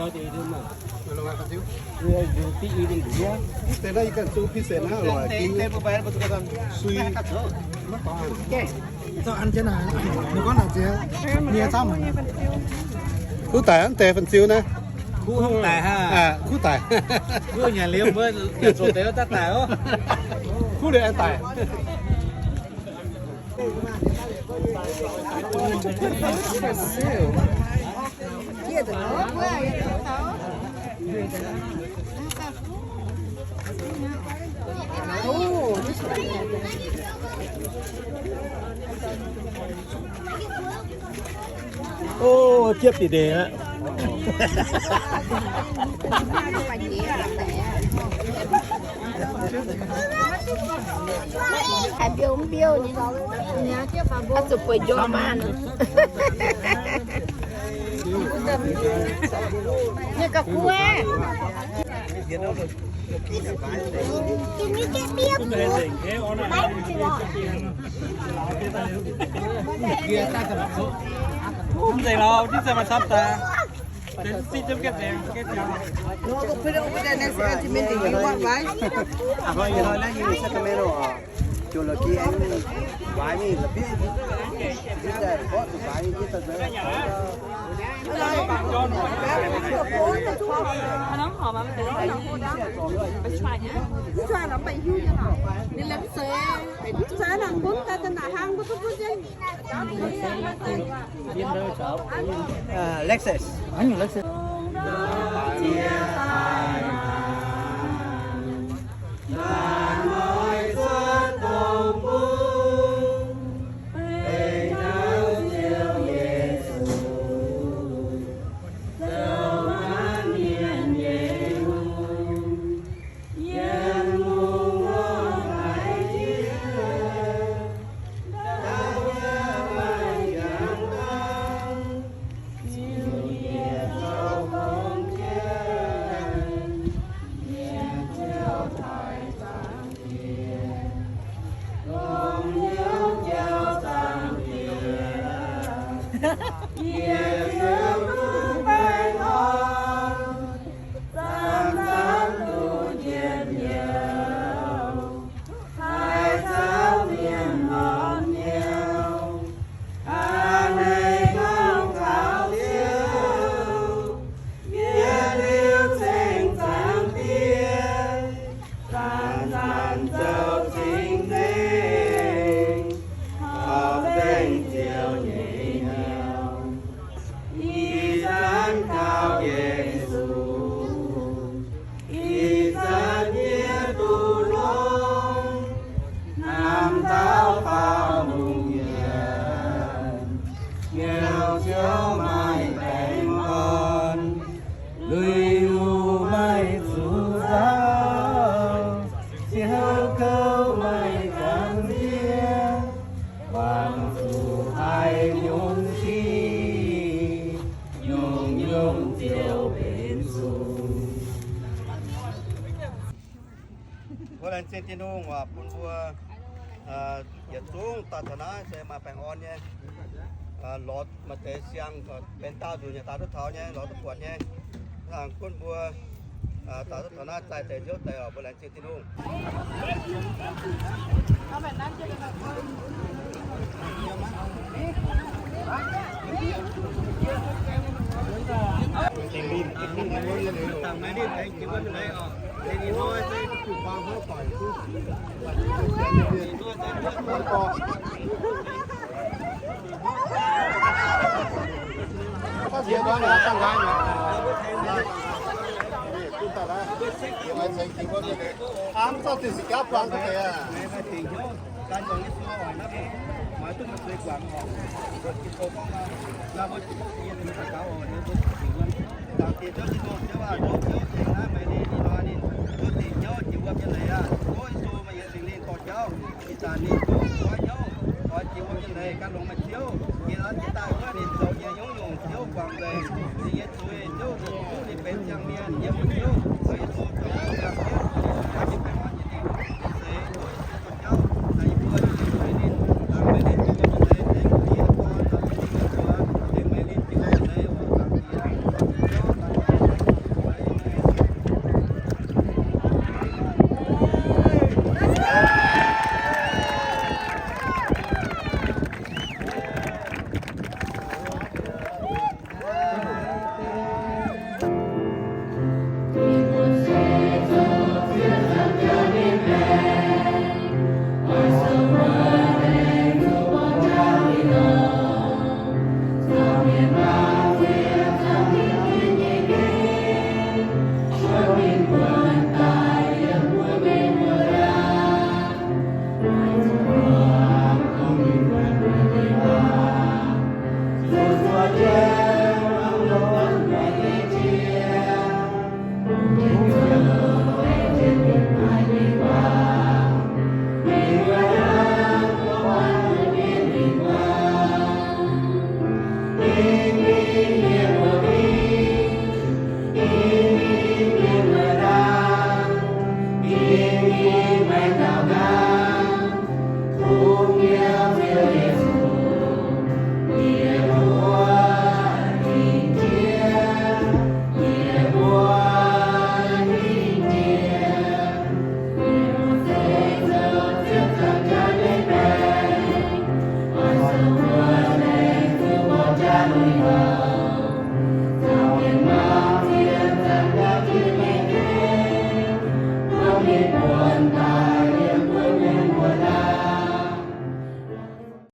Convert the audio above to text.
Kuv daic hnangv deix fan ziu naaiv. Kuv hnangv daic hnangv. Kuv daic. Kuv nyanc liuz mbuo nyanc zoqc deix daaih daic oc. Kuv liuz aengx daic. Ov, jiepv deix deix aqv. Haiz mbiouh mv mbiouh nyei, zuqc bueix njormh maah. Nyei ga'kuv aqv. Mv zeiz lorz, mv zeiz maaih camv daaih. No, go put it over there next to Auntie Mindy. You want rice? Aa, hnoi, hnoi naaiv yie mingh Sacramento oc. Ziouc la'gi aengx waaic mingh la'bieiv. Yie daaih mborqv zuqc faix nyei, yie daaih nzengc. Aa, Lexus. Ih zanc gaux Yesu, ih zanc yie duqv longx, hnamv taux faaux lungh yienh, nyauv Ziouv maaih baengh orn, lui-houx maaih zuqc nzauh, Ziouv kouv maaih gamh nziex, wangc zuqc haaix nyungc sic, nyungc-nyungc ziouc benx zuqc. Mbuo laengz zingh Tin-Hungh waac bun mbuo yietc zungv daaih taux naaiv se maaih baengh orn nyei. Lorz maaih deix siang benx daauh nzunc yaac daaih duqv taux nyei, lorz duqv buatc nyei. Gunv mbuo daaih duqv taux naaiv zaih deix nziouv deix oc, mbuo laengz zingh Tin-Hungh. Ih zanc ninh duqv goiv hnyouv, oix jiex wuom nyei leiz gan longx maaih Ziouv. Yie oix jiex daaih wuov ninh zoux yie hnyouv nyungc Ziouv guangc nzengc. Ninh nyei zuiz Ziouv duqv ninh benx siang-mienh yiem Ziouv, oix Yesu zoux siang-mienh, yie benx orn nyei dingc nyei seix, oix Yesu zoux jauv, naaic yie mbuo ninh zuiz ninh, meih ninh Ziouv nyei leiz, meih ninh Ziouv nyei leiz, meih ninh Ziouv nyei leiz, oix zuangx jiex Ziouv, zuangx jiex